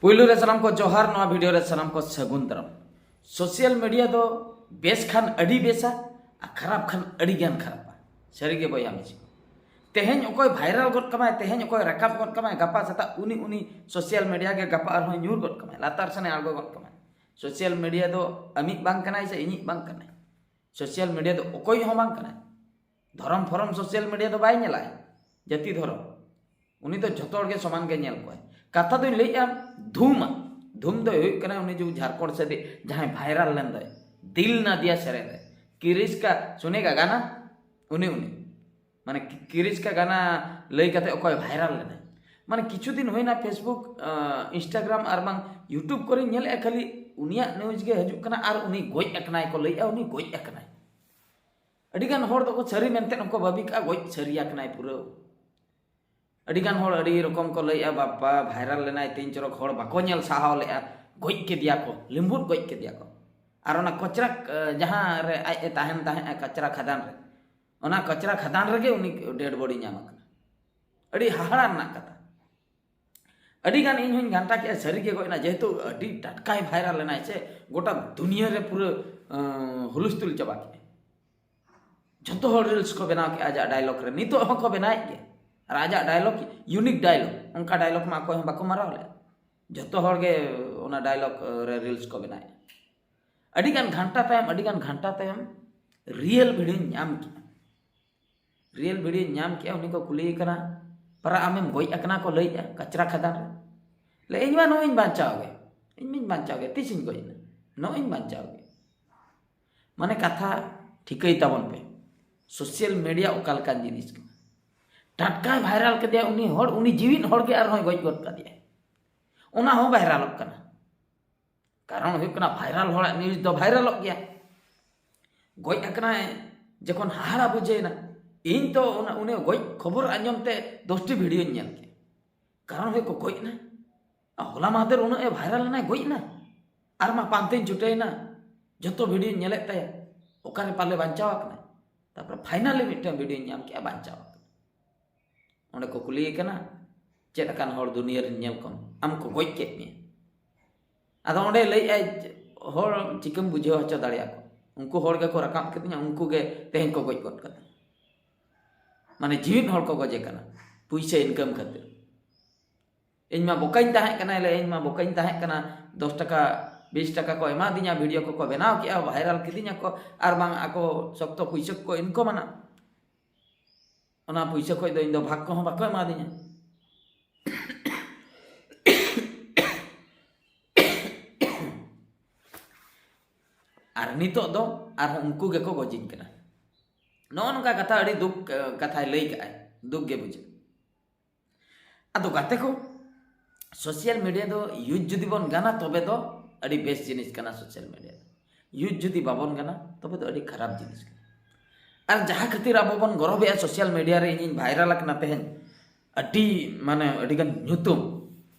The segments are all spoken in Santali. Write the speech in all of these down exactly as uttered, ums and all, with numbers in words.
ᱯᱩᱭᱞᱩ ᱨᱮ ᱥᱟᱱᱟᱢ ᱠᱚ ᱡᱚᱦᱟᱨ, ᱱᱚᱣᱟ ᱵᱷᱤᱰᱤᱭᱳ ᱨᱮ ᱥᱟᱱᱟᱢ ᱠᱚ ᱥᱟᱹᱜᱩᱱ ᱫᱟᱨᱟᱢ᱾ ᱥᱳᱥᱟᱞ ᱢᱤᱰᱤᱭᱟ ᱫᱚ ᱵᱮᱥ ᱠᱷᱟᱱ ᱟᱹᱰᱤ ᱵᱮᱥᱟ, ᱟᱨ ᱠᱷᱟᱨᱟᱯ ᱠᱷᱟᱱ ᱟᱹᱰᱤ ᱜᱟᱱ ᱠᱷᱟᱨᱟᱯᱟ᱾ ᱥᱟᱹᱨᱤ ᱜᱮ ᱵᱚᱭᱦᱟ ᱢᱤᱥᱤ, ᱛᱮᱦᱮᱧ ᱚᱠᱚᱭ ᱵᱷᱟᱭᱨᱟᱞ ᱜᱚᱫ ᱠᱟᱢᱟᱭ, ᱛᱮᱦᱮᱧ ᱚᱠᱚᱭ ᱨᱟᱠᱟᱵ ᱜᱚᱫ ᱠᱟᱢᱟᱭ, ᱜᱟᱯᱟ ᱥᱮᱛᱟᱜ ᱩᱱᱤ ᱩᱱᱤ ᱥᱳᱥᱟᱞ ᱢᱤᱰᱤᱭᱟ ᱜᱮ ᱜᱟᱯᱟ ᱟᱨᱦᱚᱸᱭ ᱧᱩᱨ ᱜᱚᱫ ᱠᱟᱢᱟᱭ, ᱞᱟᱛᱟᱨ ᱥᱮᱱᱮ ᱟᱬᱜᱚ ᱜᱚᱫ ᱠᱟᱢᱟᱭ᱾ ᱥᱳᱥᱟᱞ ᱢᱤᱰᱤᱭᱟ ᱫᱚ ᱟᱢᱤᱡ ᱵᱟᱝ ᱠᱟᱱᱟᱭ ᱥᱮ ᱤᱧᱤᱡ ᱵᱟᱝ ᱠᱟᱱᱟᱭ᱾ ᱥᱳᱥᱟᱞ ᱢᱤᱰᱤᱭᱟ ᱫᱚ ᱚᱠᱚᱭ ᱦᱚᱸ ᱵᱟᱝ ᱠᱟᱱᱟᱭ᱾ ᱫᱷᱚᱨᱚᱢ ᱯᱷᱚᱨᱚᱢ ᱥᱳᱥᱟᱞ ᱢᱤᱰᱤᱭᱟ ᱫᱚ ᱵᱟᱭ ᱧᱮᱞᱟᱭ, ᱡᱟᱹᱛᱤ ᱫᱷᱚᱨᱚᱢ᱾ ᱩᱱᱤ ᱫᱚ ᱡᱷᱚᱛᱚ ᱦᱚᱲ ᱜᱮ ᱥᱚᱢᱟᱱ ᱜᱮ ᱧᱮᱞ ᱠᱚᱣᱟᱭ᱾ ᱠᱟᱛᱷᱟ ᱫᱚᱧ ᱞᱟᱹᱭᱮᱜᱼᱟ, ᱫᱷᱩᱢᱟ᱾ ᱫᱷᱩᱢ ᱫᱚᱭ ᱦᱩᱭᱩᱜ ᱠᱟᱱᱟ ᱩᱱᱤ ᱡᱮ ᱡᱷᱟᱲᱠᱷᱚᱸᱰ ᱥᱮᱫ ᱡᱟᱦᱟᱸᱭ ᱵᱷᱟᱭᱨᱟᱞ ᱞᱮᱱ ᱫᱚᱭ, ᱫᱤᱞ ᱱᱟ ᱫᱤᱭᱟ ᱥᱮᱨᱮᱧ ᱨᱮ, ᱠᱤᱨᱤᱥ ᱠᱟ ᱥᱩᱱᱮᱜᱟ ᱜᱟᱱᱟ, ᱩᱱᱤ, ᱩᱱᱤ᱾ ᱢᱟᱱᱮ ᱠᱤ-, ᱠᱤᱨᱤᱥ ᱠᱟ ᱜᱟᱱᱟ ᱞᱟᱹᱭ ᱠᱟᱛᱮ ᱚᱠᱚᱭ ᱵᱷᱟᱭᱨᱟᱞ ᱞᱮᱱᱟᱭ᱾ ᱢᱟᱱᱮ ᱠᱤᱪᱷᱩ ᱫᱤᱱ ᱦᱩᱭᱱᱟ Facebook, ᱟᱸ, Instagram ᱟᱨ ᱵᱟᱝ YouTube ᱠᱚᱨᱮᱧ ᱧᱮᱞᱮᱜᱼᱟ, ᱠᱷᱟᱹᱞᱤ ᱩᱱᱤᱭᱟᱜ ᱱᱤᱭᱩᱡᱽ ᱜᱮ ᱦᱤᱡᱩᱜ ᱠᱟᱱᱟ ᱟᱨ ᱩᱱᱤ ᱜᱚᱡ ᱟᱠᱟᱱᱟᱭ ᱠᱚ ᱞᱟᱹᱭᱮᱜᱼᱟ, ᱩᱱᱤ ᱜᱚᱡ ᱟᱠᱟᱱᱟᱭ᱾ ᱟᱹᱰᱤᱜᱟᱱ ᱦᱚᱲ ᱫᱚᱠᱚ ᱥᱟᱹᱨᱤ ᱢᱮᱱᱛᱮ ᱦᱚᱸᱠᱚ ᱵᱷᱟᱹᱵᱤ ᱠᱟᱜᱼᱟ, ᱜᱚᱡ ᱥᱟᱹᱨᱤ ᱟᱠᱟᱱᱟᱭ ᱯᱩᱨᱟᱹ᱾ ᱟᱹᱰᱤᱜᱟᱱ ᱦᱚᱲ ᱟᱹᱰᱤ ᱨᱚᱠᱚᱢ ᱠᱚ ᱞᱟᱹᱭᱮᱜᱼᱟ, ᱵᱟᱯᱟ ᱵᱷᱟᱭᱨᱟᱞ ᱞᱮᱱᱟᱭ, ᱛᱤᱱ ᱪᱚᱨᱚᱠ ᱦᱚᱲ ᱵᱟᱠᱚ ᱧᱮᱞ ᱥᱟᱦᱟᱣ ᱞᱮᱜᱼᱟ, ᱜᱚᱡ ᱠᱮᱫᱮᱭᱟ ᱠᱚ, ᱞᱤᱢᱵᱩᱫ ᱜᱚᱡ ᱠᱮᱫᱮᱭᱟ ᱠᱚ᱾ ᱟᱨ ᱚᱱᱟ ᱠᱚᱪᱨᱟ, ᱮ, ᱡᱟᱦᱟᱸ ᱨᱮ ᱟᱡ ᱮ ᱛᱟᱦᱮᱱ ᱛᱟᱦᱮᱸᱜᱼᱟ, ᱠᱟᱪᱨᱟ ᱠᱷᱟᱫᱟᱱ ᱨᱮ, ᱚᱱᱟ ᱠᱟᱪᱨᱟ ᱠᱷᱟᱫᱟᱱ ᱨᱮᱜᱮ ᱩᱱᱤ ᱰᱮᱰ ᱵᱚᱰᱤ ᱧᱟᱢ ᱟᱠᱟᱱᱟ᱾ ᱟᱹᱰᱤ ᱦᱟᱦᱟᱲᱟ ᱨᱮᱱᱟᱜ ᱠᱟᱛᱷᱟ᱾ ᱟᱹᱰᱤ ᱜᱟᱱ ᱤᱧ ᱦᱚᱧ ᱜᱷᱟᱱᱴᱟ ᱠᱮᱜᱼᱟ, ᱥᱟᱹᱨᱤ ᱜᱮ ᱜᱚᱡ ᱮᱱᱟ, ᱡᱮᱦᱮᱛᱩ ᱟᱹᱰᱤ ᱴᱟᱴᱠᱟᱭ ᱵᱷᱟᱭᱨᱟᱞ ᱞᱮᱱᱟᱭ ᱥᱮ, ᱜᱚᱴᱟ ᱫᱩᱱᱤᱭᱟᱹ ᱨᱮ ᱯᱩᱨᱟᱹ, ᱟᱸ, ᱦᱩᱞᱩᱥᱛᱩᱞ ᱪᱟᱵᱟ ᱠᱮᱜᱼᱟᱭ᱾ ᱡᱷᱚᱛᱚ ᱦᱚᱲ ᱨᱤᱞᱥ ᱠᱚ ᱵᱮᱱᱟᱣ ᱠᱮᱜᱼᱟ ᱟᱡᱟᱜ ᱰᱟᱭᱞᱚᱜ ᱨᱮ, ᱱᱤᱛᱚᱜ ᱦᱚᱸᱠᱚ ᱵᱮᱱᱟᱣᱮᱫ ᱜᱮᱭᱟ᱾ ᱟᱨ ᱟᱡᱟᱜ ᱰᱟᱭᱞᱚᱜ, ᱤᱭᱩᱱᱤᱠ ᱰᱟᱭᱞᱚᱜ, ᱚᱱᱠᱟ ᱰᱟᱭᱞᱚᱜ ᱢᱟ ᱚᱠᱚᱭ ᱦᱚᱸ ᱵᱟᱠᱚ ᱢᱟᱨᱟᱣ ᱞᱮᱫ᱾ ᱡᱷᱚᱛᱚ ᱦᱚᱲ ᱜᱮ ᱚᱱᱟ ᱰᱟᱭᱞᱚᱜ ᱨᱮ ᱨᱤᱞᱥ ᱠᱚ ᱵᱮᱱᱟᱣᱮᱫᱼᱟ᱾ ᱟᱹᱰᱤ ᱜᱟᱱ ᱜᱷᱟᱱᱴᱟ ᱛᱟᱭᱚᱢ, ᱟᱹᱰᱤ ᱜᱟᱱ ᱜᱷᱟᱱᱴᱟ ᱛᱟᱭᱚᱢ ᱨᱤᱭᱮᱞ ᱵᱷᱤᱰᱤᱭᱳᱧ ᱧᱟᱢ ᱠᱮᱜᱼᱟ᱾ ᱨᱤᱭᱮᱞ ᱵᱷᱤᱰᱤᱭᱳᱧ ᱧᱟᱢ ᱠᱮᱜᱼᱟ, ᱩᱱᱤ ᱠᱚ ᱠᱩᱞᱤᱭᱮ ᱠᱟᱱᱟ, "ᱯᱟᱨᱟ ᱟᱢᱮᱢ ᱜᱚᱡ ᱟᱠᱟᱱᱟ?" ᱠᱚ ᱞᱟᱹᱭᱮᱜᱼᱟ, ᱠᱟᱪᱨᱟ ᱠᱷᱟᱫᱟᱱ ᱨᱮ᱾ ᱞᱟᱹᱭ, "ᱤᱧ ᱢᱟ ᱱᱚᱜᱼᱚᱭ ᱤᱧ ᱵᱟᱧᱪᱟᱣ ᱜᱮ, ᱤᱧ ᱢᱟᱧ ᱵᱟᱧᱪᱟᱣ ᱜᱮ, ᱛᱤᱥᱤᱧ ᱜᱚᱡ ᱮᱱᱟ? ᱱᱚᱜᱼᱚᱭ ᱤᱧ ᱵᱟᱧᱪᱟᱣ ᱜᱮ᱾" ᱢᱟᱱᱮ ᱠᱟᱛᱷᱟ ᱴᱷᱤᱠᱟᱹᱭ ᱛᱟᱵᱚᱱ ᱯᱮ, ᱥᱳᱥᱟᱞ ᱢᱤᱰᱤᱭᱟ ᱚᱠᱟ ᱞᱮᱠᱟᱱ ᱡᱤᱱᱤᱥ ᱠᱟᱱᱟ᱾ ᱴᱟᱴᱠᱟᱭ ᱵᱷᱟᱭᱨᱟᱞ ᱠᱮᱫᱮᱭᱟ ᱩᱱᱤ ᱦᱚᱲ, ᱩᱱᱤ ᱡᱤᱣᱤᱫ ᱦᱚᱲ ᱜᱮ ᱟᱨᱦᱚᱸᱭ ᱜᱚᱡ ᱜᱚᱫ ᱠᱟᱫᱮᱭᱟ, ᱚᱱᱟ ᱦᱚᱸ ᱵᱷᱟᱭᱨᱟᱞᱚᱜ ᱠᱟᱱᱟ᱾ ᱠᱟᱨᱚᱱ ᱦᱩᱭᱩᱜ ᱠᱟᱱᱟ, ᱵᱷᱟᱭᱨᱟᱞ ᱦᱚᱲᱟᱜ ᱱᱤᱭᱩᱡᱽ ᱫᱚ ᱵᱷᱟᱭᱨᱟᱞᱚᱜ ᱜᱮᱭᱟ᱾ ᱜᱚᱡ ᱟᱠᱟᱱᱟᱭ ᱡᱚᱠᱷᱚᱱ ᱦᱟᱦᱟᱲᱟ ᱵᱩᱡᱷᱟᱹᱣᱮᱱᱟ᱾ ᱤᱧ ᱛᱚ ᱚᱱᱟ, ᱩᱱᱤ ᱜᱚᱡ ᱠᱷᱚᱵᱚᱨ ᱟᱸᱡᱚᱢ ᱛᱮ ᱫᱚᱥᱴᱤ ᱵᱷᱤᱰᱤᱭᱳᱧ ᱧᱮᱞ ᱠᱮᱫ᱾ ᱠᱟᱨᱚᱱ ᱦᱩᱭᱩᱜ ᱠᱚ ᱜᱚᱡ ᱮᱱᱟᱭ᱾ ᱟᱨ ᱦᱚᱞᱟ ᱢᱟᱦᱫᱮᱨ ᱩᱱᱟᱹᱜ ᱮ ᱵᱷᱟᱭᱨᱟᱞ ᱮᱱᱟᱭ, ᱜᱚᱡ ᱮᱱᱟᱭ᱾ ᱟᱨ ᱢᱟ ᱯᱟᱱᱛᱮᱧ ᱪᱷᱩᱴᱟᱹᱣᱮᱱᱟ, ᱡᱚᱛᱚ ᱵᱷᱤᱰᱤᱭᱳᱧ ᱧᱮᱞᱮᱫ ᱛᱟᱭᱟ, ᱚᱠᱟᱨᱮ ᱯᱟᱞᱮ ᱵᱟᱧᱪᱟᱣ ᱟᱠᱟᱱᱟᱭ᱾ ᱛᱟᱨᱯᱚᱨᱮ ᱯᱷᱟᱭᱱᱟᱞᱤ ᱢᱤᱫᱴᱟᱝ ᱵᱷᱤᱰᱤᱭᱳᱧ ᱧᱟᱢ ᱠᱮᱜᱼᱟ, ᱵᱟᱧᱪᱟᱣ ᱟᱠᱟᱱᱟᱭ᱾ ᱚᱸᱰᱮ ᱠᱚ ᱠᱩᱞᱤᱭᱮ ᱠᱟᱱᱟ, ᱪᱮᱫ ᱟᱠᱟᱱ ᱦᱚᱲ ᱫᱩᱱᱤᱭᱟᱹ ᱨᱮᱱ ᱧᱮᱞ ᱠᱚᱢ, ᱟᱢ ᱠᱚ ᱜᱚᱡ ᱠᱮᱫ ᱢᱮᱭᱟ᱾ ᱟᱫᱚ ᱚᱸᱰᱮ ᱞᱟᱹᱭᱮᱫᱼᱟᱭ, ᱦᱚᱲ ᱪᱤᱠᱟᱹᱢ ᱵᱩᱡᱷᱟᱹᱣ ᱦᱚᱪᱚ ᱫᱟᱲᱮᱭᱟᱠᱚ? ᱩᱱᱠᱩ ᱦᱚᱲ ᱜᱮᱠᱚ ᱨᱟᱠᱟᱵ ᱠᱤᱫᱤᱧᱟ, ᱩᱱᱠᱩ ᱜᱮ ᱛᱮᱦᱮᱧ ᱠᱚ ᱜᱚᱡ ᱜᱚᱫ ᱠᱟᱫᱟ᱾ ᱢᱟᱱᱮ ᱡᱤᱣᱤᱫ ᱦᱚᱲ ᱠᱚ ᱜᱚᱡᱮ ᱠᱟᱱᱟ ᱯᱩᱭᱥᱟᱹ ᱤᱱᱠᱟᱢ ᱠᱷᱟᱹᱛᱤᱨ᱾ ᱤᱧ ᱢᱟ ᱵᱚᱠᱟᱧ ᱛᱟᱦᱮᱸ ᱠᱟᱱᱟ, ᱞᱟᱹᱭ, ᱤᱧ ᱢᱟ ᱵᱚᱠᱟᱧ ᱛᱟᱦᱮᱸ ᱠᱟᱱᱟ, ᱫᱚᱥ ᱴᱟᱠᱟ, ᱵᱤᱥ ᱴᱟᱠᱟ ᱠᱚ ᱮᱢᱟᱫᱤᱧᱟ, ᱵᱷᱤᱰᱤᱭᱳ ᱠᱚᱠᱚ ᱵᱮᱱᱟᱣ ᱠᱮᱜᱼᱟ, ᱵᱷᱟᱭᱨᱟᱞ ᱠᱤᱫᱤᱧᱟ ᱠᱚ, ᱟᱨ ᱵᱟᱝ ᱟᱠᱚ ᱥᱚᱠᱛᱚ ᱯᱩᱭᱥᱟᱹ ᱠᱚᱠᱚ ᱤᱱᱠᱚᱢᱟᱱᱟ᱾ ᱚᱱᱟ ᱯᱩᱭᱥᱟᱹ ᱠᱷᱚᱡ ᱫᱚ ᱤᱧ ᱫᱚ ᱵᱷᱟᱜᱽ ᱠᱚᱦᱚᱸ ᱵᱟᱠᱚ ᱮᱢᱟᱫᱤᱧᱟ᱾ ᱟᱨ ᱱᱤᱛᱚᱜ ᱫᱚ ᱟᱨᱦᱚᱸ ᱩᱱᱠᱩ ᱜᱮᱠᱚ ᱜᱚᱡᱤᱧ ᱠᱟᱱᱟ᱾ ᱱᱚᱜᱼᱚ ᱱᱚᱝᱠᱟ ᱠᱟᱛᱷᱟ, ᱟᱹᱰᱤ ᱫᱩᱠ, ᱮ, ᱠᱟᱛᱷᱟᱭ ᱞᱟᱹᱭ ᱠᱟᱜᱼᱟᱭ, ᱫᱩᱠ ᱜᱮ ᱵᱩᱡᱷᱟᱹᱜ᱾ ᱟᱫᱚ ᱜᱟᱛᱮ ᱠᱚ, ᱥᱳᱥᱟᱞ ᱢᱤᱰᱤᱭᱟ ᱫᱚ ᱤᱭᱩᱡᱽ ᱡᱩᱫᱤ ᱵᱚᱱ ᱜᱟᱱᱟ, ᱛᱚᱵᱮ ᱫᱚ ᱟᱹᱰᱤ ᱵᱮᱥ ᱡᱤᱱᱤᱥ ᱠᱟᱱᱟ ᱥᱳᱥᱟᱞ ᱢᱤᱰᱤᱭᱟ ᱫᱚ᱾ ᱤᱭᱩᱡᱽ ᱡᱩᱫᱤ ᱵᱟᱵᱚᱱ ᱜᱟᱱᱟ, ᱛᱚᱵᱮ ᱫᱚ ᱟᱹᱰᱤ ᱠᱷᱟᱨᱟᱯ ᱡᱤᱱᱤᱥ ᱠᱟᱱᱟ᱾ ᱟᱨ ᱡᱟᱦᱟᱸ ᱠᱷᱟᱹᱛᱤᱨ ᱟᱵᱚ ᱵᱚᱱ ᱜᱚᱨᱚᱵᱮᱜᱼᱟ ᱥᱳᱥᱟᱞ ᱢᱤᱰᱤᱭᱟ ᱨᱮ ᱤᱧᱤᱧ ᱵᱷᱟᱭᱨᱟᱞ ᱟᱠᱟᱱᱟ ᱛᱮᱦᱮᱧ, ᱟᱹᱰᱤ, ᱢᱟᱱᱮ, ᱟᱹᱰᱤᱜᱟᱱ ᱧᱩᱛᱩᱢ,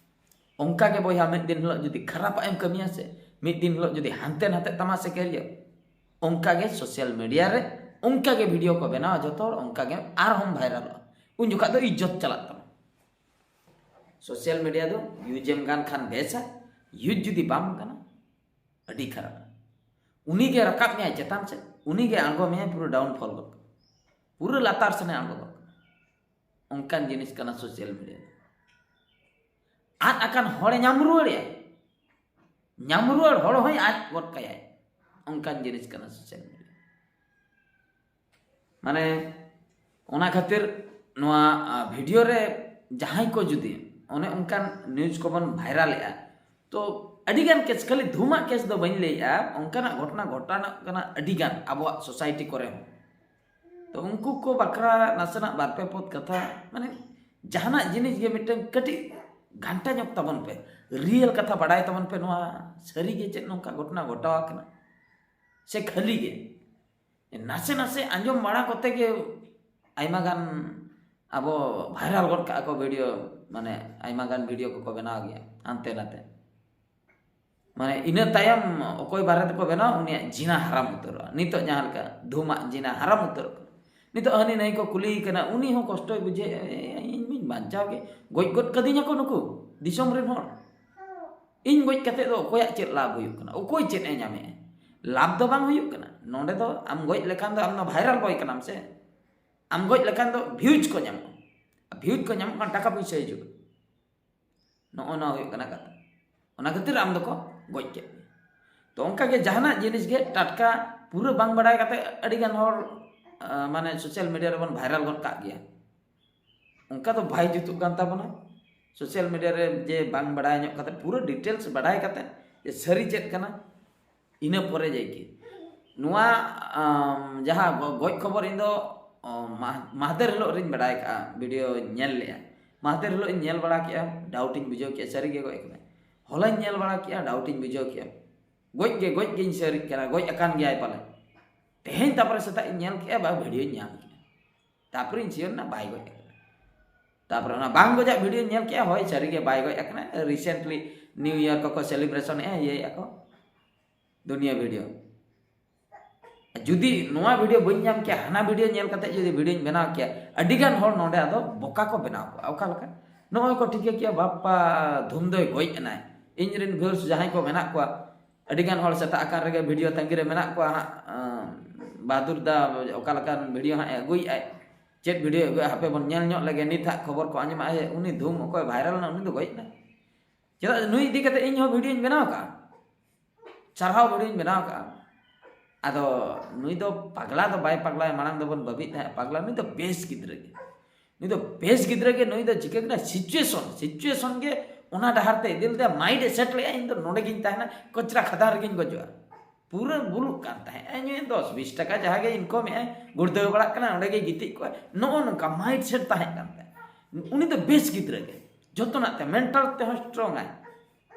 ᱚᱱᱠᱟ ᱜᱮ ᱵᱚᱭᱦᱟ, ᱢᱤᱫ ᱫᱤᱱ ᱦᱤᱞᱳᱜ ᱡᱩᱫᱤ ᱠᱷᱟᱨᱟᱯᱟᱜ ᱮᱢ ᱠᱟᱹᱢᱤᱭᱟ ᱥᱮ, ᱢᱤᱫ ᱫᱤᱱ ᱦᱤᱞᱳᱜ ᱡᱩᱫᱤ ᱦᱟᱱᱛᱮ ᱱᱟᱛᱮ ᱛᱟᱢᱟ ᱥᱮ ᱠᱮᱨᱤᱭᱟᱨ, ᱚᱱᱠᱟ ᱜᱮ ᱥᱳᱥᱟᱞ ᱢᱤᱰᱤᱭᱟ ᱨᱮ ᱚᱱᱠᱟ ᱜᱮ ᱵᱷᱤᱰᱤᱭᱳ ᱠᱚ ᱵᱮᱱᱟᱣᱟ ᱡᱚᱛᱚ ᱦᱚᱲ, ᱚᱱᱠᱟ ᱜᱮ ᱟᱨᱦᱚᱸᱢ ᱵᱷᱟᱭᱨᱟᱞᱚᱜᱼᱟ᱾ ᱩᱱ ᱡᱚᱠᱷᱟᱡ ᱫᱚ ᱤᱡᱽᱡᱚᱛ ᱪᱟᱞᱟᱜ ᱛᱟᱢᱟ᱾ ᱥᱳᱥᱟᱞ ᱢᱤᱰᱤᱭᱟ ᱫᱚ ᱤᱭᱩᱡᱽ ᱮᱢ ᱜᱟᱱ ᱠᱷᱟᱱ ᱵᱮᱥᱟ, ᱤᱭᱩᱡᱽ ᱡᱩᱫᱤ ᱵᱟᱢ ᱜᱟᱱᱟ, ᱟᱹᱰᱤ ᱠᱷᱟᱨᱟᱯ᱾ ᱩᱱᱤ ᱜᱮ ᱨᱟᱠᱟᱵ ᱢᱮᱭᱟᱭ ᱪᱮᱛᱟᱱ ᱥᱮᱫ, ᱩᱱᱤ ᱜᱮ ᱟᱬᱜᱚ ᱢᱮᱭᱟᱭ ᱯᱩᱨᱟᱹ ᱰᱟᱣᱩᱱᱯᱷᱚᱞ ᱜᱚᱫ ᱠᱟᱜᱼᱟ, ᱯᱩᱨᱟᱹ ᱞᱟᱛᱟᱨ ᱥᱮᱱᱮ ᱟᱬᱜᱚ ᱜᱚᱫ ᱠᱟᱜᱼᱟ᱾ ᱚᱱᱠᱟᱱ ᱡᱤᱱᱤᱥ ᱠᱟᱱᱟ ᱥᱳᱥᱟᱞ ᱢᱤᱰᱤᱭᱟ ᱫᱚ᱾ ᱟᱫ ᱟᱠᱟᱱ ᱦᱚᱲᱮ ᱧᱟᱢ ᱨᱩᱣᱟᱹᱲᱮᱭᱟ, ᱧᱟᱢ ᱨᱩᱣᱟᱹᱲ ᱦᱚᱲ ᱦᱚᱸᱭ ᱟᱫ ᱜᱚᱫ ᱠᱟᱭᱟᱭ᱾ ᱚᱱᱠᱟᱱ ᱡᱤᱱᱤᱥ ᱠᱟᱱᱟ ᱥᱳᱥᱟᱞ ᱢᱤᱰᱤᱭᱟ᱾ ᱢᱟᱱᱮ, ᱚᱱᱟ ᱠᱷᱟᱹᱛᱤᱨ ᱱᱚᱣᱟ, ᱟ, ᱵᱷᱤᱰᱤᱭᱳ ᱨᱮ ᱡᱟᱦᱟᱸᱭ ᱠᱚ ᱡᱩᱫᱤ ᱚᱱᱮ ᱚᱱᱠᱟᱱ ᱱᱤᱭᱩᱡᱽ ᱠᱚᱵᱚᱱ ᱵᱷᱟᱭᱨᱟᱞᱮᱜᱼᱟ, ᱛᱚ ᱟᱹᱰᱤᱜᱟᱱ ᱠᱮᱥ, ᱠᱷᱟᱹᱞᱤ ᱫᱷᱩᱢᱟᱜ ᱠᱮᱥ ᱫᱚ ᱵᱟᱹᱧ ᱞᱟᱹᱭᱮᱜᱼᱟ, ᱚᱱᱠᱟᱱᱟᱜ ᱜᱷᱚᱴᱚᱱᱟ ᱜᱷᱚᱴᱟᱱᱚᱜ ᱠᱟᱱᱟ ᱟᱹᱰᱤᱜᱟᱱ ᱟᱵᱚᱣᱟᱜ ᱥᱳᱥᱟᱭᱴᱤ ᱠᱚᱨᱮ ᱦᱚᱸ᱾ ᱛᱚ ᱩᱱᱠᱩ ᱠᱚ ᱵᱟᱠᱷᱨᱟ ᱱᱟᱥᱮᱱᱟᱜ ᱵᱟᱨ ᱯᱮ ᱯᱚᱫ ᱠᱟᱛᱷᱟ, ᱢᱟᱱᱮ, ᱡᱟᱦᱟᱱᱟᱜ ᱡᱤᱱᱤᱥ ᱜᱮ ᱢᱤᱫᱴᱟᱝ ᱠᱟᱹᱴᱤᱡ ᱜᱷᱟᱱᱴᱟ ᱧᱚᱜ ᱛᱟᱵᱚᱱ ᱯᱮ, ᱨᱤᱭᱮᱞ ᱠᱟᱛᱷᱟ ᱵᱟᱰᱟᱭ ᱛᱟᱵᱚᱱ ᱯᱮ, ᱱᱚᱣᱟ ᱥᱟᱹᱨᱤ ᱜᱮ ᱪᱮᱫ ᱱᱚᱝᱠᱟ ᱜᱷᱚᱴᱚᱱᱟ ᱜᱷᱚᱴᱟᱣ ᱟᱠᱟᱱᱟ ᱥᱮ ᱠᱷᱟᱹᱞᱤ ᱜᱮ? ᱱᱟᱥᱮ ᱱᱟᱥᱮ ᱟᱸᱡᱚᱢ ᱵᱟᱲᱟ ᱠᱚᱛᱮ ᱜᱮ ᱟᱭᱢᱟ ᱜᱟᱱ ᱟᱵᱚ ᱵᱷᱟᱭᱨᱟᱞ ᱜᱚᱫ ᱠᱟᱜᱼᱟ ᱠᱚ ᱵᱷᱤᱰᱤᱭᱳ, ᱢᱟᱱᱮ ᱟᱭᱢᱟ ᱜᱟᱱ ᱵᱷᱤᱰᱤᱭᱳ ᱠᱚᱠᱚ ᱵᱮᱱᱟᱣ ᱜᱮᱭᱟ ᱦᱟᱱᱛᱮ ᱱᱟᱛᱮ᱾ ᱢᱟᱱᱮ ᱤᱱᱟᱹ ᱛᱟᱭᱚᱢ ᱚᱠᱚᱭ ᱵᱟᱨᱮ ᱛᱮᱠᱚ ᱵᱮᱱᱟᱣ, ᱩᱱᱤᱭᱟᱜ ᱡᱤᱱᱟ ᱦᱟᱨᱟᱢ ᱩᱛᱟᱹᱨᱚᱜᱼᱟ᱾ ᱱᱤᱛᱚᱜ ᱡᱟᱦᱟᱸ ᱞᱮᱠᱟ ᱫᱷᱩᱢᱟᱜ ᱡᱤᱱᱟ ᱦᱟᱨᱟᱢ ᱩᱛᱟᱹᱨᱚᱜ ᱠᱟᱱᱟ, ᱱᱤᱛᱚᱜ ᱦᱟᱹᱱᱤ ᱱᱟᱹᱭ ᱠᱚ ᱠᱩᱞᱤᱭᱮ ᱠᱟᱱᱟ, ᱩᱱᱤ ᱦᱚᱸ ᱠᱚᱥᱴᱚᱭ ᱵᱩᱡᱷᱟᱹᱣᱮᱫᱼᱟ, "ᱤᱧ ᱢᱟᱧ ᱵᱟᱧᱪᱟᱣ ᱜᱮ ᱜᱚᱡ ᱜᱚᱫ ᱠᱟᱹᱫᱤᱧᱟ ᱠᱚ ᱱᱩᱠᱩ ᱫᱤᱥᱚᱢ ᱨᱮᱱ ᱦᱚᱲ᱾ ᱤᱧ ᱜᱚᱡ ᱠᱟᱛᱮ ᱫᱚ ᱚᱠᱚᱭᱟᱜ ᱪᱮᱫ ᱞᱟᱵᱷ ᱦᱩᱭᱩᱜ ᱠᱟᱱᱟ? ᱚᱠᱚᱭ ᱪᱮᱫ ᱮ ᱧᱟᱢᱮᱜᱼᱟ? ᱞᱟᱵᱷ ᱫᱚ ᱵᱟᱝ ᱦᱩᱭᱩᱜ ᱠᱟᱱᱟ᱾ ᱱᱚᱰᱮ ᱫᱚ ᱟᱢ ᱜᱚᱡ ᱞᱮᱠᱷᱟᱱ ᱫᱚ ᱟᱢ ᱫᱚ viral boy ᱠᱟᱱᱟᱢ ᱥᱮ᱾ ᱟᱢ ᱜᱚᱡ ᱞᱮᱠᱷᱟᱱ ᱫᱚ views ᱠᱚ ᱧᱟᱢᱚᱜᱼᱟ᱾ Views ᱠᱚ ᱧᱟᱢᱚᱜ ᱠᱷᱟᱱ ᱴᱟᱠᱟ ᱯᱩᱭᱥᱟᱹ ᱦᱤᱡᱩᱜᱼᱟ᱾ ᱱᱚᱜᱼᱚ ᱱᱚᱣᱟ ᱦᱩᱭᱩᱜ ᱠᱟᱱᱟ ᱠᱟᱛᱷᱟ᱾ ᱚᱱᱟ ᱠᱷᱟᱹᱛᱤᱨ ᱟᱢ ᱫᱚᱠᱚ ᱜᱚᱡ ᱠᱮᱫ ᱢᱮᱭᱟ᱾ ᱛᱚ ᱚᱱᱠᱟ ᱜᱮ ᱡᱟᱦᱟᱱᱟᱜ ᱡᱤᱱᱤᱥ ᱜᱮ ᱴᱟᱴᱠᱟ ᱯᱩᱨᱟᱹ ᱵᱟᱝ ᱵᱟᱲᱟᱭ ᱠᱟᱛᱮ ᱟᱹᱰᱤ ᱜᱟᱱ ᱦᱚᱲ, ᱟᱸ, ᱢᱟᱱᱮ social media ᱨᱮᱵᱚᱱ viral ᱜᱚᱫ ᱠᱟᱜ ᱜᱮᱭᱟ᱾ ᱚᱱᱠᱟ ᱫᱚ ᱵᱟᱭ ᱡᱩᱛᱩᱜ ᱠᱟᱱ ᱛᱟᱵᱚᱱᱟ᱾ Social media ᱨᱮ ᱡᱮ ᱵᱟᱝ ᱵᱟᱲᱟᱭ ᱧᱚᱜ ᱠᱟᱛᱮ ᱯᱩᱨᱟᱹ details ᱵᱟᱰᱟᱭ ᱠᱟᱛᱮ ᱡᱮ ᱥᱟᱹᱨᱤ ᱪᱮᱫ ᱠᱟᱱᱟ, ᱤᱱᱟᱹ ᱯᱚᱨᱮ ᱡᱟᱭᱠᱤ ᱱᱚᱣᱟ, ᱟᱢ, ᱡᱟᱦᱟᱸ ᱜᱚ-, ᱜᱚᱡ ᱠᱷᱚᱵᱚᱨ ᱤᱧ ᱫᱚ, ᱚ, ᱢᱟ-, ᱢᱟᱦᱫᱮᱨ ᱦᱤᱞᱳᱜ ᱨᱤᱧ ᱵᱟᱰᱟᱭ ᱠᱟᱜᱼᱟ, video ᱧᱮᱞ ᱞᱮᱜᱼᱟ᱾ ᱢᱟᱦᱫᱮᱨ ᱦᱤᱞᱳᱜ ᱤᱧ ᱧᱮᱞ ᱵᱟᱲᱟ ᱠᱮᱜᱼᱟ, doubt ᱤᱧ ᱵᱩᱡᱷᱟᱹᱣ ᱠᱮᱜᱼᱟ, ᱥᱟᱹᱨᱤ ᱜᱮ ᱜᱚᱡ ᱠᱟᱱᱟᱭ᱾ ᱦᱚᱞᱟᱧ ᱧᱮᱞ ᱵᱟᱲᱟ ᱠᱮᱜᱼᱟ, doubt ᱤᱧ ᱵᱩᱡᱷᱟᱹᱣ ᱠᱮᱜᱼᱟ᱾ ᱜᱚᱡ ᱜᱮ, ᱜᱚᱡ ᱜᱤᱧ ᱥᱟᱹᱨᱤᱜ ᱠᱟᱱᱟ, ᱜᱚᱡ ᱟᱠᱟᱱ ᱜᱮᱭᱟᱭ ᱯᱟᱞᱮ᱾ ᱛᱮᱦᱮᱧ ᱛᱟᱯᱚᱨᱮ ᱥᱮᱛᱟᱜ ᱤᱧ ᱧᱮᱞ ᱠᱮᱜᱼᱟ, ᱵᱟ, video ᱧ ᱧᱟᱢ ᱠᱮᱜᱼᱟ᱾ ᱛᱟᱯᱚᱨᱮᱧ sure ᱮᱱᱟ, ᱵᱟᱭ ᱜᱚᱡ ᱟᱠᱟᱱᱟ᱾ ᱛᱟᱯᱚᱨᱮ ᱚᱱᱟ ᱵᱟᱝ ᱜᱚᱡᱟᱜ video ᱧᱮᱞ ᱠᱮᱜᱼᱟ, ᱦᱳᱭ, ᱥᱟᱹᱨᱤ ᱜᱮ ᱵᱟᱭ ᱜᱚᱡ ᱟᱠᱟᱱᱟ᱾ Recently New Year ᱠᱚᱠᱚ celebration ᱮᱜᱼᱟ, ᱤᱭᱟᱹᱭᱮᱜᱼᱟ ᱠᱚ, ᱫᱩᱱᱤᱭᱟᱹ video᱾ ᱡᱩᱫᱤ ᱱᱚᱣᱟ video ᱵᱟᱹᱧ ᱧᱟᱢ ᱠᱮᱭᱟ, ᱦᱟᱱᱟ video ᱧᱮᱞ ᱠᱟᱛᱮ ᱡᱩᱫᱤ videoᱧ ᱵᱮᱱᱟᱣ ᱠᱮᱭᱟ, ᱟᱹᱰᱤ ᱜᱟᱱ ᱦᱚᱲ ᱱᱚᱰᱮ ᱟᱫᱚ ᱵᱚᱠᱟ ᱠᱚ ᱵᱮᱱᱟᱣ ᱠᱚᱜᱼᱟ᱾ ᱚᱠᱟ ᱞᱮᱠᱟ? ᱱᱚᱜᱼᱚᱭ ᱠᱚ ᱴᱷᱤᱠᱟᱹ ᱠᱮᱭᱟ, ᱵᱟᱯᱟ ᱫᱷᱩᱢ ᱫᱚᱭ ᱜᱚᱡ ᱮᱱᱟᱭ᱾ ᱤᱧ ᱨᱮᱱ viewers ᱡᱟᱦᱟᱸᱭ ᱠᱚ ᱢᱮᱱᱟᱜ ᱠᱚᱣᱟ, ᱟᱹᱰᱤ ᱜᱟᱱ ᱦᱚᱲ ᱥᱮᱛᱟᱜ ᱟᱠᱟᱱ ᱨᱮᱜᱮ video ᱛᱟᱺᱜᱤ ᱨᱮ ᱢᱮᱱᱟᱜ ᱠᱚᱣᱟ ᱦᱟᱸᱜ᱾ ᱟᱸ, ᱵᱟᱦᱟᱫᱩᱨ ᱫᱟ ᱚᱠᱟ ᱞᱮᱠᱟᱱ video ᱦᱟᱸᱜ ᱮ ᱟᱹᱜᱩᱭᱮᱫᱼᱟᱭ, ᱪᱮᱫ video ᱟᱹᱜᱩᱭᱟ, ᱦᱟᱯᱮ ᱵᱚᱱ ᱧᱮᱞ ᱧᱚᱜ ᱞᱮᱜᱮ᱾ ᱱᱤᱛ ᱦᱟᱸᱜ ᱠᱷᱚᱵᱚᱨ ᱠᱚ ᱟᱸᱡᱚᱢᱟ, ᱮ, ᱩᱱᱤ ᱫᱷᱩᱢ ᱚᱠᱚᱭ viral ᱮᱱᱟ, ᱩᱱᱤ ᱫᱚ ᱜᱚᱡ ᱮᱱᱟ᱾ ᱪᱮᱫᱟᱜ ᱱᱩᱭ ᱤᱫᱤ ᱠᱟᱛᱮ ᱤᱧ ᱦᱚᱸ videoᱧ ᱵᱮᱱᱟᱣ ᱠᱟᱜᱼᱟ, ᱥᱟᱨᱦᱟᱣ videoᱧ ᱵᱮᱱᱟᱣ ᱠᱟᱜᱼᱟ᱾ ᱟᱫᱚ ᱱᱩᱭ ᱫᱚ ᱯᱟᱜᱽᱞᱟ ᱫᱚ ᱵᱟᱭ ᱯᱟᱜᱽᱞᱟᱭᱟ, ᱢᱟᱲᱟᱝ ᱫᱚᱵᱚᱱ ᱵᱟᱹᱵᱤᱫ ᱛᱟᱦᱮᱸᱫ ᱯᱟᱜᱽᱞᱟ, ᱱᱩᱭ ᱫᱚ ᱵᱮᱥ ᱜᱤᱫᱽᱨᱟᱹ ᱜᱮ᱾ ᱱᱩᱭ ᱫᱚ ᱵᱮᱥ ᱜᱤᱫᱽᱨᱟᱹ ᱜᱮ, ᱱᱩᱭ ᱫᱚ ᱪᱤᱠᱟᱹ ᱠᱮᱫᱟ, situation, situation ᱜᱮ ᱚᱱᱟ ᱰᱟᱦᱟᱨ ᱛᱮ ᱤᱫᱤ ᱞᱮᱫᱮᱭᱟ, mind ᱮ set ᱞᱮᱜᱼᱟ, ᱤᱧ ᱫᱚ ᱱᱚᱰᱮ ᱜᱤᱧ ᱛᱟᱦᱮᱱᱟ, ᱠᱚᱪᱨᱟ ᱠᱷᱟᱫᱟᱱ ᱨᱮᱜᱤᱧ ᱜᱚᱡᱚᱜᱼᱟ᱾ ᱯᱩᱨᱟᱹ ᱵᱩᱞᱩᱜ ᱠᱟᱱ ᱛᱟᱦᱮᱸᱫ, ᱮ, ᱧᱩᱭ ᱫᱚᱥ ᱵᱤᱥ ᱴᱟᱠᱟ ᱡᱟᱦᱟᱸ ᱜᱮ income ᱮᱜᱼᱟᱭ, ᱜᱩᱲᱫᱟᱹᱣ ᱵᱟᱲᱟᱜ ᱠᱟᱱᱟ, ᱚᱸᱰᱮ ᱜᱮ ᱜᱤᱛᱤᱡ ᱠᱚᱜᱼᱟ, ᱱᱚᱜᱼᱚ ᱱᱚᱝᱠᱟ mindset ᱛᱟᱦᱮᱸ ᱠᱟᱱ ᱛᱟᱭᱟ᱾ ᱩᱱᱤ ᱫᱚ ᱵᱮᱥ ᱜᱤᱫᱽᱨᱟᱹ ᱜᱮ, ᱡᱚᱛᱚᱱᱟᱜ ᱛᱮ, mental ᱛᱮᱦᱚᱸ strong ᱟᱭ,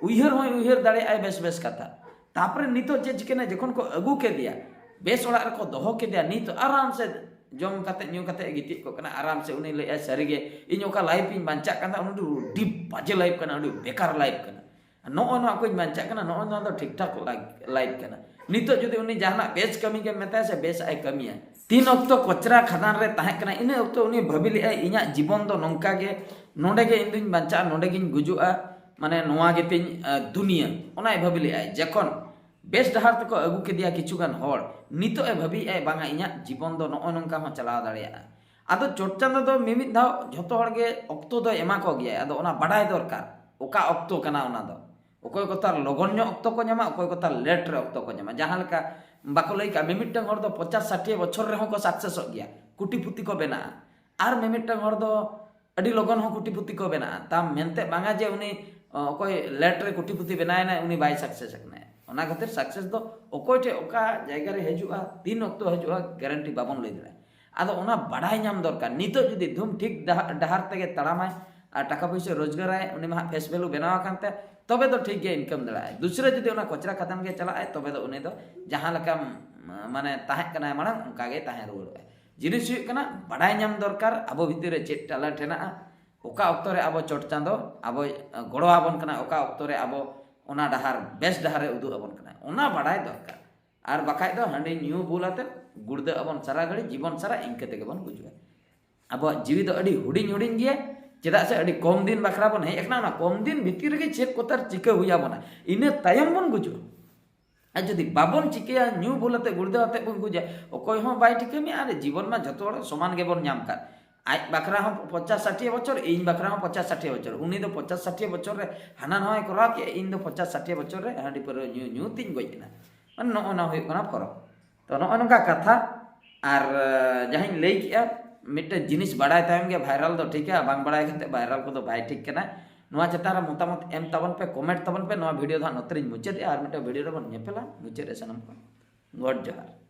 ᱩᱭᱦᱟᱹᱨ ᱦᱚᱸᱭ ᱩᱭᱦᱟᱹᱨ ᱫᱟᱲᱮᱭᱟᱜᱼᱟᱭ ᱵᱮᱥ ᱵᱮᱥ ᱠᱟᱛᱷᱟ᱾ ᱛᱟᱨᱯᱚᱨᱮ ᱱᱤᱛᱚᱜ ᱪᱮᱫ ᱪᱤᱠᱟᱹᱭᱱᱟ, ᱡᱚᱠᱷᱚᱱ ᱠᱚ ᱟᱹᱜᱩ ᱠᱮᱫᱮᱭᱟ, ᱵᱮᱥ ᱚᱲᱟᱜ ᱨᱮᱠᱚ ᱫᱚᱦᱚ ᱠᱮᱫᱮᱭᱟ, ᱱᱤᱛᱚᱜ ᱟᱨᱟᱢ ᱥᱮ ᱡᱚᱢ ᱠᱟᱛᱮ ᱧᱩ ᱠᱟᱛᱮ ᱜᱤᱛᱤᱡ ᱠᱚᱜ ᱠᱟᱱᱟ, ᱟᱨᱟᱢ ᱥᱮ᱾ ᱩᱱᱤ ᱞᱟᱹᱭᱮᱜᱼᱟᱭ, "ᱥᱟᱹᱨᱤ ᱜᱮ ᱤᱧ ᱚᱠᱟ life ᱤᱧ ᱵᱟᱧᱪᱟᱜ ᱠᱟᱱ ᱛᱟᱦᱮᱸᱫ, ᱚᱱᱟ ᱫᱚ ᱟᱹᱰᱤ ᱵᱟᱡᱮ life ᱠᱟᱱᱟ, ᱟᱹᱰᱤ ᱵᱮᱠᱟᱨ life ᱠᱟᱱᱟ, ᱱᱚᱜᱼᱚ ᱱᱚᱣᱟ ᱠᱚᱧ ᱵᱟᱧᱪᱟᱜ ᱠᱟᱱᱟ, ᱱᱚᱜᱼᱚ ᱱᱚᱣᱟ ᱫᱚ ᱴᱷᱤᱠ ᱴᱷᱟᱠ life ᱠᱟᱱᱟ, ᱱᱤᱛᱚᱜ ᱡᱩᱫᱤ ᱩᱱᱤ ᱡᱟᱦᱟᱱᱟᱜ ᱵᱮᱥ ᱠᱟᱹᱢᱤ ᱜᱮᱢ ᱢᱮᱛᱟᱭᱟ ᱥᱮ, ᱵᱮᱥ ᱟᱜ ᱮ ᱠᱟᱹᱢᱤᱭᱟ᱾ ᱛᱤᱱ ᱚᱠᱛᱚ ᱠᱚᱪᱨᱟ ᱠᱷᱟᱫᱟᱱ ᱨᱮ ᱛᱟᱦᱮᱸ ᱠᱟᱱᱟ, ᱤᱱᱟᱹ ᱚᱠᱛᱚ ᱩᱱᱤ ᱵᱷᱟᱹᱵᱤ ᱞᱮᱫᱟᱭ, ᱤᱧᱟᱹᱜ ᱡᱤᱵᱚᱱ ᱫᱚ ᱱᱚᱝᱠᱟ ᱜᱮ, ᱱᱚᱰᱮ ᱜᱮ ᱤᱧ ᱫᱩᱧ ᱵᱟᱧᱪᱟᱜᱼᱟ, ᱱᱚᱰᱮ ᱜᱤᱧ ᱜᱩᱡᱩᱜᱼᱟ, ᱢᱟᱱᱮ ᱱᱚᱣᱟ ᱜᱮᱛᱤᱧ ᱟᱸ, ᱫᱩᱱᱤᱭᱟᱹ, ᱚᱱᱟᱭ ᱵᱷᱟᱹᱵᱤ ᱞᱮᱫᱟᱭ᱾ ᱡᱚᱠᱷᱚᱱ ᱵᱮᱥ ᱰᱟᱦᱟᱨ ᱛᱮᱠᱚ ᱟᱹᱜᱩ ᱠᱮᱫᱮᱭᱟ ᱠᱤᱪᱷᱩ ᱜᱟᱱ ᱦᱚᱲ, ᱱᱤᱛᱚᱜ ᱮ ᱵᱷᱟᱹᱵᱤᱭᱮᱫᱟᱭ, ᱵᱟᱝᱟ, ᱤᱧᱟᱹᱜ ᱡᱤᱵᱚᱱ ᱫᱚ ᱱᱚᱜᱼᱚ ᱱᱚᱝᱠᱟ ᱦᱚᱸ ᱪᱟᱞᱟᱣ ᱫᱟᱲᱮᱭᱟᱜᱼᱟ᱾ ᱟᱫᱚ ᱪᱚᱴ ᱪᱟᱸᱫᱚ ᱫᱚ ᱢᱤᱢᱤᱫ ᱫᱷᱟᱣ ᱡᱷᱚᱛᱚ ᱦᱚᱲ ᱜᱮ ᱚᱠᱛᱚ ᱫᱚᱭ ᱮᱢᱟ ᱠᱚ ᱜᱮᱭᱟᱭ᱾ ᱟᱫᱚ ᱚᱱᱟ ᱵᱟᱰᱟᱭ ᱫᱚᱨᱠᱟᱨ, ᱚᱠᱟ ᱚᱠᱛᱚ ᱠᱟᱱᱟ ᱚᱱᱟ ᱫᱚ᱾ ᱚᱠᱚᱭ ᱠᱚ ᱛᱟᱨ ᱞᱚᱜᱚᱱ ᱧᱚᱜ ᱚᱠᱛᱚ ᱠᱚ ᱧᱟᱢᱟ, ᱚᱠᱚᱭ ᱠᱚ ᱛᱟᱨ ᱞᱮᱴ ᱨᱮ ᱚᱠᱛᱚ ᱠᱚ ᱧᱟᱢᱟ᱾ ᱡᱟᱦᱟᱸ ᱞᱮᱠᱟ ᱵᱟᱠᱚ ᱞᱟᱹᱭ ᱠᱟᱜᱼᱟ, ᱢᱤᱢᱤᱫᱴᱟᱝ ᱦᱚᱲ ᱫᱚ ᱯᱚᱪᱟᱥ ᱥᱟᱴᱷᱤᱭᱟᱹ ᱵᱚᱪᱷᱚᱨ ᱨᱮᱦᱚᱸ ᱠᱚ ᱥᱟᱠᱥᱮᱥᱚᱜ ᱜᱮᱭᱟ, ᱠᱩᱴᱤᱯᱩᱛᱤ ᱠᱚ ᱵᱮᱱᱟᱜᱼᱟ᱾ ᱟᱨ ᱢᱤᱢᱤᱫᱴᱟᱝ ᱦᱚᱲ ᱫᱚ ᱟᱹᱰᱤ ᱞᱚᱜᱚᱱ ᱦᱚᱸ ᱠᱩᱴᱤᱯᱩᱛᱤ ᱠᱚ ᱵᱮᱱᱟᱜᱼᱟ᱾ ᱛᱟᱢ ᱢᱮᱱᱛᱮ ᱵᱟᱝᱟ ᱡᱮ ᱩᱱᱤ ᱚ, ᱚᱠᱚᱭ ᱞᱮᱴ ᱨᱮ ᱠᱩᱴᱤᱯᱩᱛᱤ ᱵᱮᱱᱟᱣ ᱮᱱᱟᱭ, ᱩᱱᱤ ᱵᱟᱭ ᱥᱟᱠᱥᱮᱥ ᱟᱠᱟᱱᱟᱭ᱾ ᱚᱱᱟ ᱠᱷᱟᱹᱛᱤᱨ ᱥᱟᱠᱥᱮᱥ ᱫᱚ ᱚᱠᱚᱭ ᱴᱷᱮᱱ ᱚᱠᱟ ᱡᱟᱭᱜᱟ ᱨᱮ ᱦᱤᱡᱩᱜᱼᱟ, ᱛᱤᱱ ᱚᱠᱛᱚ ᱦᱤᱡᱩᱜᱼᱟ, ᱜᱮᱨᱮᱱᱴᱤ ᱵᱟᱵᱚᱱ ᱞᱟᱹᱭ ᱫᱟᱲᱮᱭᱟᱜᱼᱟ᱾ ᱟᱫᱚ ᱚᱱᱟ ᱵᱟᱰᱟᱭ ᱧᱟᱢ ᱫᱚᱨᱠᱟᱨ᱾ ᱱᱤᱛᱚᱜ ᱡᱩᱫᱤ ᱫᱷᱩᱢ ᱴᱷᱤᱠ ᱰᱟᱦᱟ- ᱰᱟᱦᱟᱨ ᱛᱮᱜᱮ ᱛᱟᱲᱟᱢᱟᱭ ᱟᱨ ᱴᱟᱠᱟ ᱯᱩᱭᱥᱟᱹ ᱨᱳᱡᱽᱜᱟᱨᱟᱭ, ᱩᱱᱤ ᱢᱟ ᱦᱟᱸᱜ ᱯᱷᱮᱥ ᱵᱷᱮᱞᱩ ᱵᱮᱱᱟᱣ ᱟᱠᱟᱱ ᱛᱟᱭ, ᱛᱚᱵᱮ ᱫᱚ ᱴᱷᱤᱠ ᱜᱮ ᱤᱱᱠᱟᱢ ᱫᱟᱲᱮᱭᱟᱜᱼᱟᱭ᱾ ᱫᱩᱥᱨᱟᱹ ᱡᱩᱫᱤ ᱚᱱᱟ ᱠᱚᱪᱨᱟ ᱠᱷᱟᱫᱟᱱ ᱜᱮ ᱪᱟᱞᱟᱜᱼᱟᱭ, ᱛᱚᱵᱮ ᱫᱚ ᱩᱱᱤ ᱫᱚ ᱡᱟᱦᱟᱸ ᱞᱮᱠᱟ ᱢᱟᱱᱮ ᱛᱟᱦᱮᱸ ᱠᱟᱱᱟᱭ ᱢᱟᱲᱟᱝ, ᱚᱱᱠᱟ ᱜᱮ ᱛᱟᱦᱮᱸ ᱨᱩᱣᱟᱹᱲᱚᱜᱼᱟᱭ᱾ ᱡᱤᱱᱤᱥ ᱦᱩᱭᱩᱜ ᱠᱟᱱᱟ, ᱵᱟᱰᱟᱭ ᱧᱟᱢ ᱫᱚᱨᱠᱟᱨ ᱟᱵᱚ ᱵᱷᱤᱛᱤᱨ ᱨᱮ ᱪᱮᱫ ᱴᱮᱞᱮᱱᱴ ᱦᱮᱱᱟᱜᱼᱟ, ᱚᱠᱟ ᱚᱠᱛᱚ ᱨᱮ ᱟᱵᱚ ᱪᱚᱴ ᱪᱟᱸᱫᱚ ᱟᱵᱚᱭ ᱜᱚᱲᱚ ᱟᱵᱚᱱ ᱠᱟᱱᱟ, ᱚᱠᱟ ᱚᱠᱛᱚ ᱨᱮ ᱟᱵᱚ ᱚᱱᱟ ᱰᱟᱦᱟᱨ, ᱵᱮᱥ ᱰᱟᱦᱟᱨ ᱮ ᱩᱫᱩᱜ ᱟᱵᱚᱱ ᱠᱟᱱᱟ, ᱚᱱᱟ ᱵᱟᱰᱟᱭ ᱫᱚᱨᱠᱟᱨ᱾ ᱟᱨ ᱵᱟᱠᱷᱟᱡ ᱫᱚ ᱦᱟᱺᱰᱤ ᱧᱩ ᱵᱩᱞ ᱟᱛᱮᱫ ᱜᱩᱲᱫᱟᱹᱜ ᱟᱵᱚᱱ ᱥᱟᱨᱟ ᱜᱷᱟᱹᱲᱤ, ᱡᱤᱵᱚᱱ ᱥᱟᱨᱟ ᱤᱱᱠᱟᱹ ᱛᱮᱜᱮ ᱵᱚᱱ ᱜᱩᱡᱩᱜᱼᱟ᱾ ᱟᱵᱚᱣᱟᱜ ᱡᱤᱣᱤ ᱫᱚ ᱟᱹᱰᱤ ᱦᱩᱰᱤᱧ ᱦᱩᱰᱤᱧ ᱜᱮᱭᱟ, ᱪᱮᱫᱟᱜ ᱥᱮ ᱟᱹᱰᱤ ᱠᱚᱢ ᱫᱤᱱ ᱵᱟᱠᱷᱨᱟ ᱵᱚᱱ ᱦᱮᱡ ᱟᱠᱟᱱᱟ᱾ ᱚᱱᱟ ᱠᱚᱢ ᱫᱤᱱ ᱵᱷᱤᱛᱤᱨ ᱨᱮᱜᱮ ᱪᱮᱫ ᱠᱚ ᱛᱟᱨ ᱪᱤᱠᱟᱹ ᱦᱩᱭ ᱟᱵᱚᱱᱟ, ᱤᱱᱟᱹ ᱛᱟᱭᱚᱢ ᱵᱚᱱ ᱜᱩᱡᱩᱜᱼᱟ᱾ ᱟᱨ ᱡᱩᱫᱤ ᱵᱟᱵᱚᱱ ᱪᱤᱠᱟᱹᱭᱟ, ᱧᱩ ᱵᱩᱞ ᱟᱛᱮ ᱜᱩᱲᱫᱟᱹ ᱟᱛᱮ ᱵᱚᱱ ᱜᱩᱡᱟ, ᱚᱠᱚᱭ ᱦᱚᱸ ᱵᱟᱭ ᱴᱷᱤᱠᱟᱹ ᱢᱮᱭᱟ᱾ ᱟᱨ ᱡᱤᱵᱚᱱ ᱢᱟ ᱡᱚᱛᱚ ᱦᱚᱲ ᱥᱚᱢᱟᱱ ᱜᱮᱵᱚᱱ ᱧᱟᱢ ᱠᱟᱫ᱾ ᱟᱡ ᱵᱟᱠᱷᱨᱟ ᱦᱚᱸ ᱯᱚᱧᱪᱟᱥ ᱥᱟᱴᱷᱤᱭᱟᱹ ᱵᱚᱪᱷᱚᱨ, ᱤᱧ ᱵᱟᱠᱷᱨᱟ ᱦᱚᱸ ᱯᱚᱧᱪᱟᱥ ᱥᱟᱴᱷᱤᱭᱟᱹ ᱵᱚᱪᱷᱚᱨ᱾ ᱩᱱᱤ ᱫᱚ ᱯᱚᱧᱪᱟᱥ ᱥᱟᱴᱷᱤᱭᱟᱹ ᱵᱚᱪᱷᱚᱨ ᱨᱮ ᱦᱟᱱᱟ ᱱᱚᱣᱟᱭ ᱠᱚᱨᱟᱣ ᱠᱮᱫᱼᱟ, ᱤᱧ ᱫᱚ ᱯᱚᱧᱪᱟᱥ ᱥᱟᱴᱷᱤᱭᱟᱹ ᱵᱚᱪᱷᱚᱨ ᱨᱮ ᱦᱟᱺᱰᱤ ᱯᱟᱹᱣᱨᱟᱹ ᱧᱩ ᱧᱩ ᱛᱤᱧ ᱜᱚᱡ ᱮᱱᱟ᱾ ᱢᱟᱱᱮ ᱱᱚᱜᱼᱚ ᱱᱚᱣᱟ ᱦᱩᱭᱩᱜ ᱠᱟᱱᱟ ᱯᱷᱚᱨᱚᱠ᱾ ᱛᱚ ᱱᱚᱜᱼᱚ ᱱᱚᱝᱠᱟ ᱠᱟᱛᱷᱟ᱾ ᱟᱨ ᱡᱟᱦᱟᱸᱧ ᱞᱟᱹᱭ ᱠᱮᱜᱼᱟ, ᱢᱤᱫᱴᱮᱱ ᱡᱤᱱᱤᱥ ᱵᱟᱲᱟᱭ ᱛᱟᱭᱚᱢ ᱜᱮ ᱵᱷᱟᱭᱨᱟᱞ ᱫᱚ ᱴᱷᱤᱠᱟ, ᱵᱟᱝ ᱵᱟᱲᱟᱭ ᱠᱟᱛᱮ ᱵᱷᱟᱭᱨᱟᱞ ᱠᱚᱫᱚ ᱵᱟᱭ ᱴᱷᱤᱠ ᱠᱟᱱᱟ᱾ ᱱᱚᱣᱟ ᱪᱮᱛᱟᱱ ᱨᱮ ᱢᱚᱛᱟᱢᱚᱛ ᱮᱢ ᱛᱟᱵᱚᱱ ᱯᱮ, ᱠᱚᱢᱮᱱᱴ ᱛᱟᱵᱚᱱ ᱯᱮ᱾ ᱱᱚᱣᱟ ᱵᱷᱤᱰᱤᱭᱳ ᱫᱚ ᱦᱟᱸᱜ ᱱᱚᱛᱮ ᱨᱤᱧ ᱢᱩᱪᱟᱹᱫᱮᱜᱼᱟ᱾ ᱟᱨ ᱢᱤᱫᱴᱮᱱ ᱵᱷᱤᱰᱤᱭᱳ ᱨᱮᱵᱚᱱ ᱧᱮᱯᱮᱞᱟ᱾ ᱢᱩᱪᱟᱹᱫ ᱨᱮ ᱥᱟᱱᱟᱢ ᱠᱚ ᱜᱚᱰ ᱡᱚᱦᱟᱨ᱾